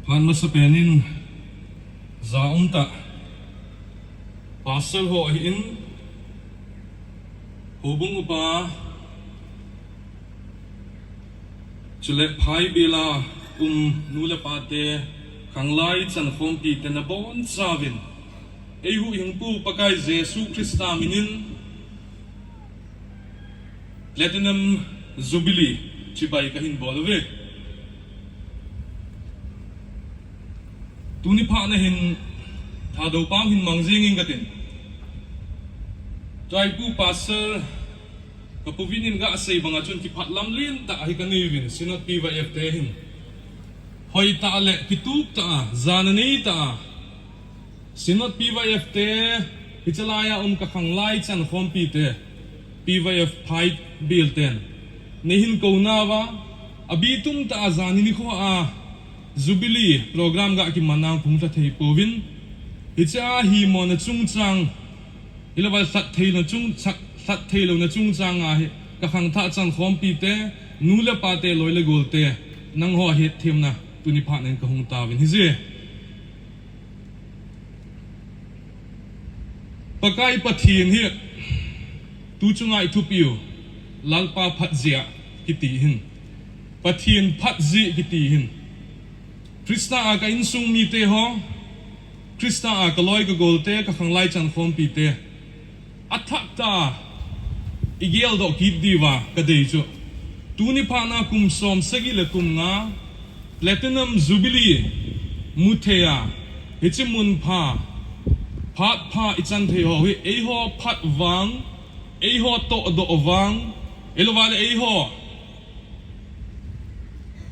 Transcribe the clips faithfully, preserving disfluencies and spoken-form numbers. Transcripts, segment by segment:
Phat masapen in, ja umtah Pastor ho ahin, houbung upa, chule phaibel a um nu le pate, khanglai chankhompi te nabonchauvin, eihuhhingpu Pakai Jesu Christa minin Platinum Jubilee chibai kahin bol uve. Tuni phat na hin Thadou pau hin mang jingin katin. Tua hi Pu Pastor, ka Pu Vin in gasei banga chun kipah lam lentah hi kanei uvin, Synod P Y F te hin hoitah le kitup tah a, jana neitah a, Synod P Y F te, hiche laia um ka khanglai chankhompi te, P Y F phaibel ten neihin kou nauva, abitum tah a jani nikho a Jubilee program gakiman nang phung lha thei pouvin, hichea himona chungchang, hilouva lhat thei louna chung, lhat thei louna chungchang a hi, ka khangthah chankhompi te, nu le pa te, loi le gol te, nangho hetthemna tuni phat na in kahung tauvin hije. Pakai Pathen hi, tu chunga i thupiu, Lalpa phat jeh a kiti hin, Pathen phat jeh kiti hin, Christa a ka insung mite ho, Christa a ka loi ka gol te, ka khanglai chankhompi te, athah tah a i geldoh kit diuva kadei chu, tuni phat na kum som sagi le kum nga, Platinum Jubilee muthei a, hiche mun pha, phat pha i chan thei ho hi, eiho phat vang, eiho tohdoh vang, hilouva le eiho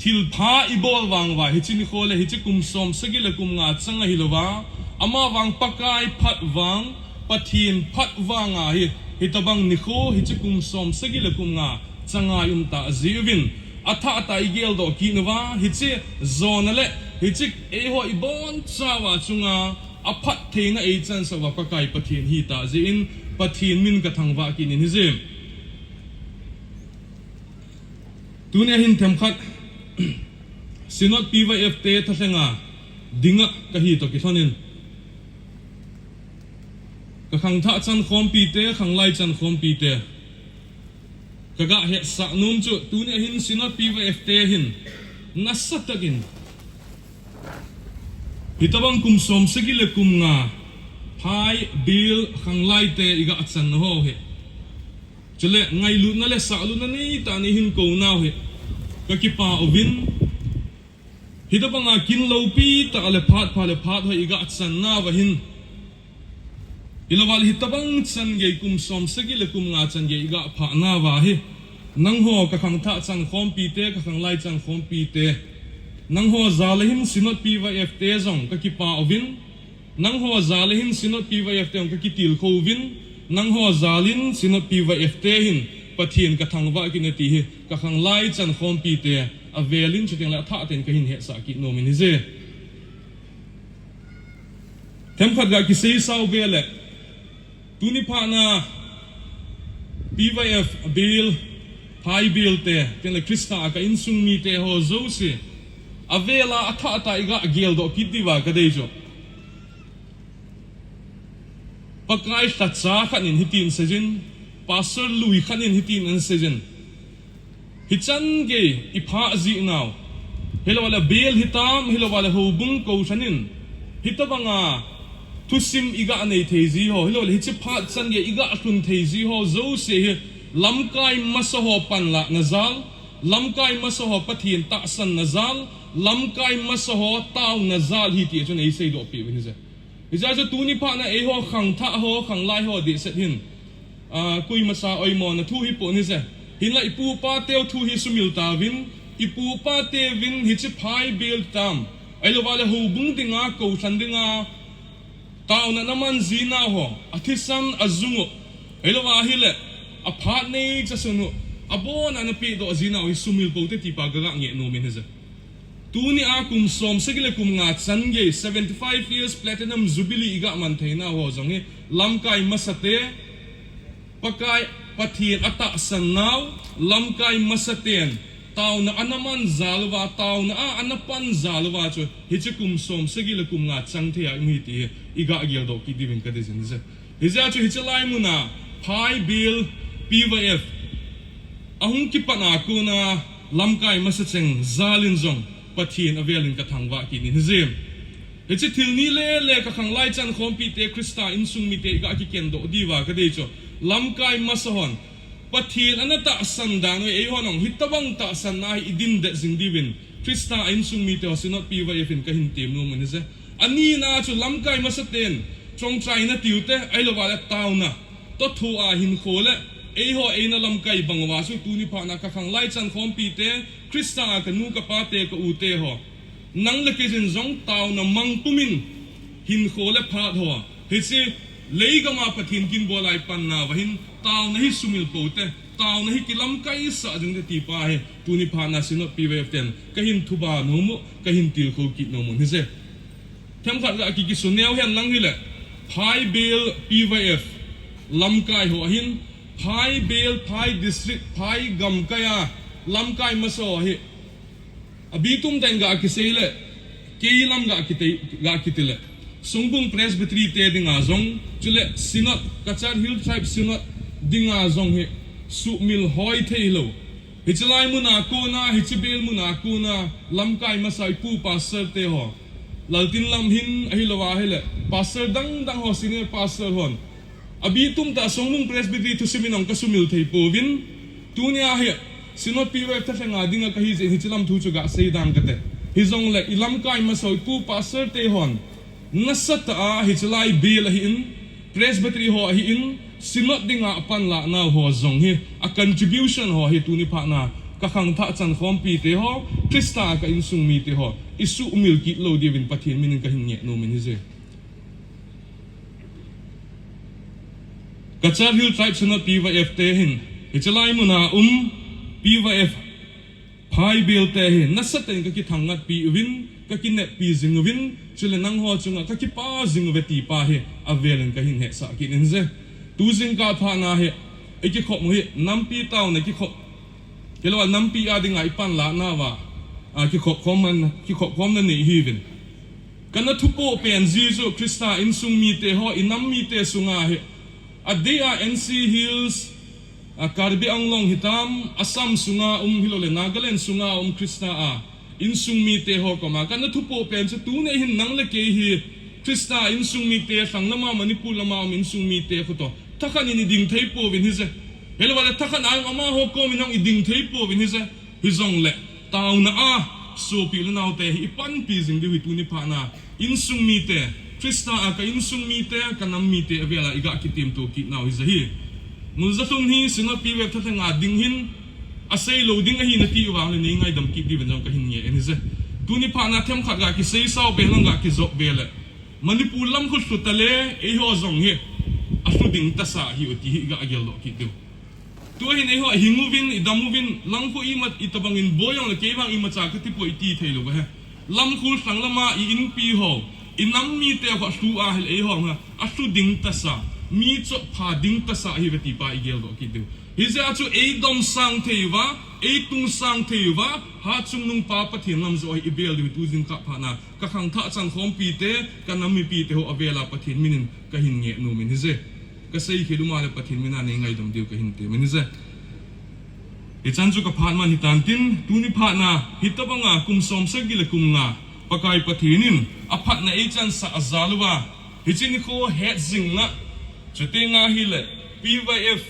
thilpha i bol vang uva, hiche nikho le hiche kum som sagi le kum nga chang ahilouva, ama vang Pakai phat vang, Pathen phat vang a hi, hitobang nikho, hiche kum som sagi le kum nga chang a i um tah jeh uvin, athah tah a i geldoh kit nauva, hiche jona le hiche eiho i bonchauva chunga aphat theina ei chansah uva Pakai Pathen hitah jeh in, Pathen min ka thangvah kit in hije. Tunia hin themkhat, Synod P Y F te thalhenga dinga kahi toh kilhonin, ka khangthah chankhompi te, khanglai chankhompi te, ka gahetsah nom chu, tunia hin Synod P Y F te hin nasatah in, hitobang kum som sagi le kum nga, phaibel khanglai te i gachanna ho hi, chule ngailutna le sahlutna neitah a neihin kou nau hi, ka kipah uvin, hitobanga kin loupi tah le phat pha le phat hoi i gachan nauva hin, hilouva le hitobang chan gei kum som sagi le kum nga chan gei i gaphah nauva hi, nangho ka khangthah chankhompi te, ka khanglai chankhompi te, nangho jal a hin Synod P Y F te jong ka kipah uvin, nangho jal a hin Synod P Y F te jong ka kitilkhou uvin, nangho jal in Synod P Y F te hin Pathen ka thangvah kit in ati hi, ka khanglai chankhompi te avel in chuteng le athah tah in kahin hetsah kit nom in hije. Themkhat ga kiseisau ve le, tuni phat na P Y F bel, phaibel te, chuteng le Christa a ka insung mite ho jouse, avel a athah tah a i gageldoh kit diuva kadei chu, Pakai lhacha khat in hitin seijin, Pastor lui khat in hitin ahin seijin, hichan gei i phah jeh nau, hilouva le bel hitam, hilouva le houbung kou lhan in, hitobanga thusim i ganei thei ji ho, hilouva le hiche phat chan gei i galhun thei ji ho jouse hi, lamkai masa ho panlahna jal, lamkai masa ho Pathen tahsanna jal, lamkai masa ho taona jal ahi ti chun eiseidoh peh uvin hije. Hijeh a chu tuni phat na eiho khangthah ho, khanglai ho dehset hin, ah, koima cha oimona thu hipon hije. Hinla i pu i pa teu thu hi sumil tauvin, i pu i pa teuvin hiche phaibel tam, ahilouva le houbung dinga, kou lhan dinga, taona ana man ji nau ho, athisan ajung u, ahilouva ahile, aphat neicha sun u, abon a ana pehdoh ji nau hi sumil pou te ti pa ka gah ngeh nom in hije. Tuni a kum som sagi le kum nga chan gei, seventy five years Platinum Jubilee i gaman thei nau ho jong hi, lamkai masa te, Pakai Pathen atahsan nau, lamkai masa ten, Taona ana man jal uva, taona a ana pan jal uva chu, hiche kum som sagi le kum nga chang thei a imu hi ti hi, iga geldoh kit diuvin kadei jing e. Hijeh a chu hiche lai mun a, Phaibel P Y F ahung kipat a kona lamkai masa cheng jal in jong Pathen avel in kathangvah kit in ahi. Hiche thil ni le le kakhanglai chankhompi te, Christa insung mite iga kikendoh diuva kadei chu, lamkai masa hon Pathen ana tahsan dan u, eihon jong hitobang tahsanna hi idin det jing diuvin, Christa a insung mite ho Synod P Y F in kahin tem nom u ahi. Ani na chu lamkai masa ten chongchaina tiu te, ahilouva le taona, toh thua hinkho le eiho eina lamkai bang uva chu tuni phat na kakhanglai chankhompi te, Christa a kanu kapa te, ka u te ho, nang le kei jin jong taona mang pum in hinkho le phat ho, hiche leigam a Pathen kin bol a ipan nauva hin taona hi sumil pou te, taona hi kilamkai sah jing te ti pa hi tuni phat na Synod P Y F ten kahin thuba nom u, kahin tilkhou kit nom u ahi. Themkhat ga ki, kisuneo hen lang hile, Phaibel P Y F lamkai ho hin, Phaibel, Phai District, Phai gamkai a lamkai masa ho hi, abi tum ten ga kisei le, kei lam ga kite, ga kiti le, Songbung Presbytery te dinga jong, chule Synod, Cachar Hill Tribe Synod dinga jong hi sumil hoi thei lou. Hiche lai mun a kona, hiche bel mun a kona lamkai masa ipu pastor te ho, Laltinlam hin ahilouva hile pastor dang dang ho, senior pastor hon abi tum tah Songbung Presbytery thusim in jong kasumil thei pouvin, tunia hi Synod P Y F thalheng a dinga kahi jeh in hiche lam thu chu ga sei dang kate. Hijongle ilamkai masa ho ipu pastor te hon nasatah a hiche lai bel ahin, Presbytery ho ahin, Synod dinga apanlah nau ho jong hi, a contribution ho hi tuni phat na kakhangthah chankhompi te ho, Christa a ka insung mite ho, isumil kit lou diuvin Pathen min in kahin ngeh nom in ahi. Cachar Hill Tribe Synod P Y F te hin, hiche lai mun a um P Y F Phaibel te hi nasatah in kakithang ngatpi uvin, kakineppi jing uvin, chule nangho chunga kakipah jing uve ti pa hi avel in kahin hetsah kit in ahi. Tu jingkah phat na hi, ikikhop u hi nampi taona kikhop, ahilouva nampi a dinga ipanlah nauva, a, kikhop khom na, kikhop khom na nei hiuvin. Kana thupoh pen jeh chu Christa insung mite ho, inam mite sunga hi, adeh a N C Hills, a, Karbi Anglong hitam, Assam sunga um, ahilouleh Nagaland sunga um Christa a insung mite ho koma kana thupoh pen chu tuni hin nang le kei hi Christa insung mite, lhang lama, Manipur lama um insung mite khu toh thakhat in iding thei pouvin ahi. Ahilouva le thakhat a um amaho kom in jong iding thei pouvin ahi. Hijongle taona a sopi le nao te hi ipanpi jing diu hi tuni phat na insung mite, Christa a ka insung mite, ka nam mite avel a iga kitemto kit nau ahi. Muljathlun hi Synod P Y F thalheng a ding hin asei lou ding ahi nati uvang le nei ngaidam kit diuvin jong kahin ngeh in ahi. Tuni phat na themkhat ga kisei sao be lang ga kijop be le, Manipur lam khu lhu ta le, eiho jong hi alhu ding tasa ahiu ti hi iga geldoh kit diu. Tua hin eiho hing uvin, idam uvin, lang khu imat itobang in boi jong le kei vang imacha kati poi iti thei lou ahi. Lam khu lhang lama i inpi ho, inam mite ho alhu a hile eiho nga alhu ding tasa, mi chotpha ding tasa ahiuve ti pa igeldoh kit diu. Hijeh a chu eidom sang thei uva, eitung sang thei uva, hatchungnung pa Pathen lam joh hi ibel diu tu jingkah phat na kakhangthah chankhompi te, ka nam mipi te ho avel a Pathen min in kahin ngeh nom in ahi. Kasei khel uma le Pathen min a nei ngaidam diu kahin tem in ahi. Hichan chu kaphat man hitan tin, tuni phat na hitobang a kum som sagi le kum nga Pakai Pathen in aphatna eichansah ajal uva, hiche nikho hetjingna, chuteng a hile P Y F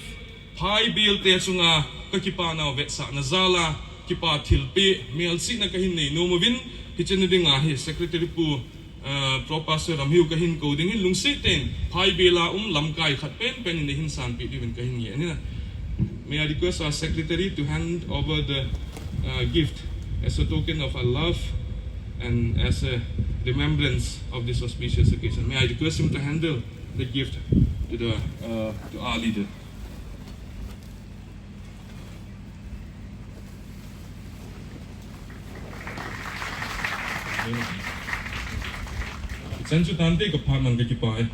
Phaibel te chunga kakipa nau vetsahna jal a kipa thilpeh, melchihna kahin nei nom uvin, hiche ni dinga hi Secretary Pu, uh, Pro Pastor Ramhiu kahin kou ding hin lungset tah in Phaibel a um lamkai khat penpen in eihin sanpeh diuvin kahin ngeh in ahi. May I request our secretary to hand over the, uh, gift as a token of our love and as a remembrance of this auspicious occasion. May I request him to handle the gift to the, uh, to our leader. Hichan chu tante kaphat man kakipah e.